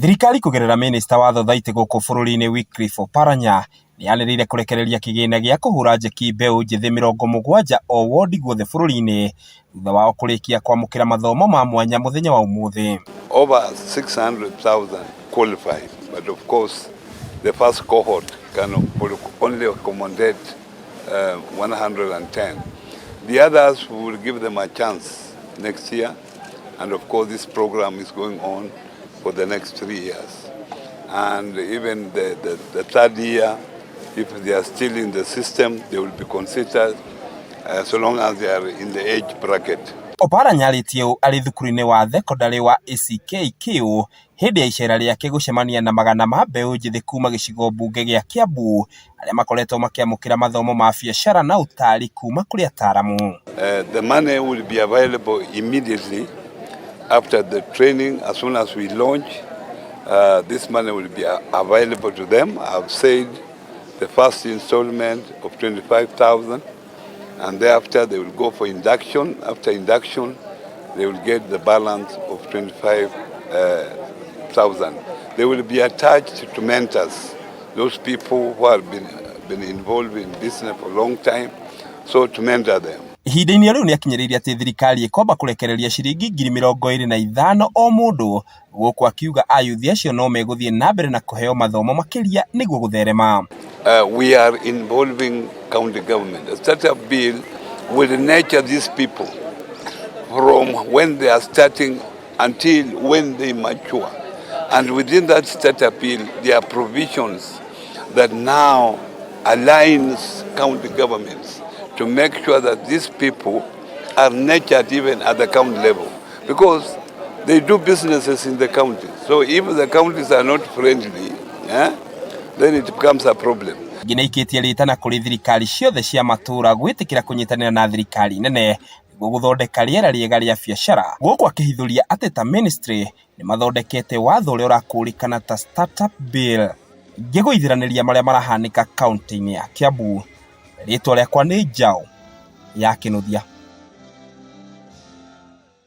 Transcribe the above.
Thirikari kũgerera mĩnĩsta wa thothaitĩ gũkũ bũrũri-inĩ Wycliffe Oparanya nĩyanĩrĩire kũrekereria kĩgĩna gĩa kũhũra njeki mbeũ njĩthĩ 70 o wondi guothe bũrũri-inĩ thutha wao kũrĩkia kwamũkĩra mathomo ma mwanya mũthenya wa ũmũthĩ. Over 600,000 qualified, but of course the first cohort can only accommodate 110. The others, we will give them a chance next year, and of course this program is going on for the next 3 years. And even the third year, if they are still in the system, they will be considered so long as they are in the age bracket. Oparanya arĩtie ũũ arĩ thukuru-inĩ wa thekondarĩ wa ACK Kiu hĩndĩ ya icera rĩake gũcemania na magana ma mbeũ njĩthĩ kuma gĩcigo mbunge gĩa Kiambu arĩa makoretwo makĩamũkĩra mathomo ma biacara na ũtari kuma kũrĩ ataramu. The money will be available immediately after the training. As soon as we launch, this money will be available to them. I've said the first installment of 25,000, and thereafter they will go for induction. After induction, they will get the balance of 25,000. They will be attached to mentors, those people who have been involved in business for a long time, so to mentor them. Ihinda-inĩ rĩu nĩakinyĩrĩirie atĩ thirikari ĩkwamba kũrekereria ciringi 25,000 o mũndũ gũkũ akiuga ayuthi acio no megũthiĩ na mbere na kũheo mathomo makĩria nĩguo gũtherema. We are involving county government. The startup bill will nurture these people from when they are starting until when they mature. And within that startup bill, there are provisions that now aligns county governments to make sure that these people are nurtured even at the county level. Because they do businesses in the county. So if the counties are not friendly, then it becomes a problem. Ningĩ nĩaikĩtie rĩtana kũrĩ thirikari ciothe cia matũũra gwĩtĩkĩra kũnyitanĩra na thirikari nene nĩguo gũthondeka rĩera rĩega rĩa biacara gũkũ akĩhithũria atĩ ta ministry nĩmathondekete watho ũrĩa ũrakũrĩkana ta startup bill. Ngĩgũithiranĩria marĩa marahanĩka kaunti-inĩ ya Kiambu, rĩtwa rĩakwa nĩ Njaũ ya Kĩnũthia.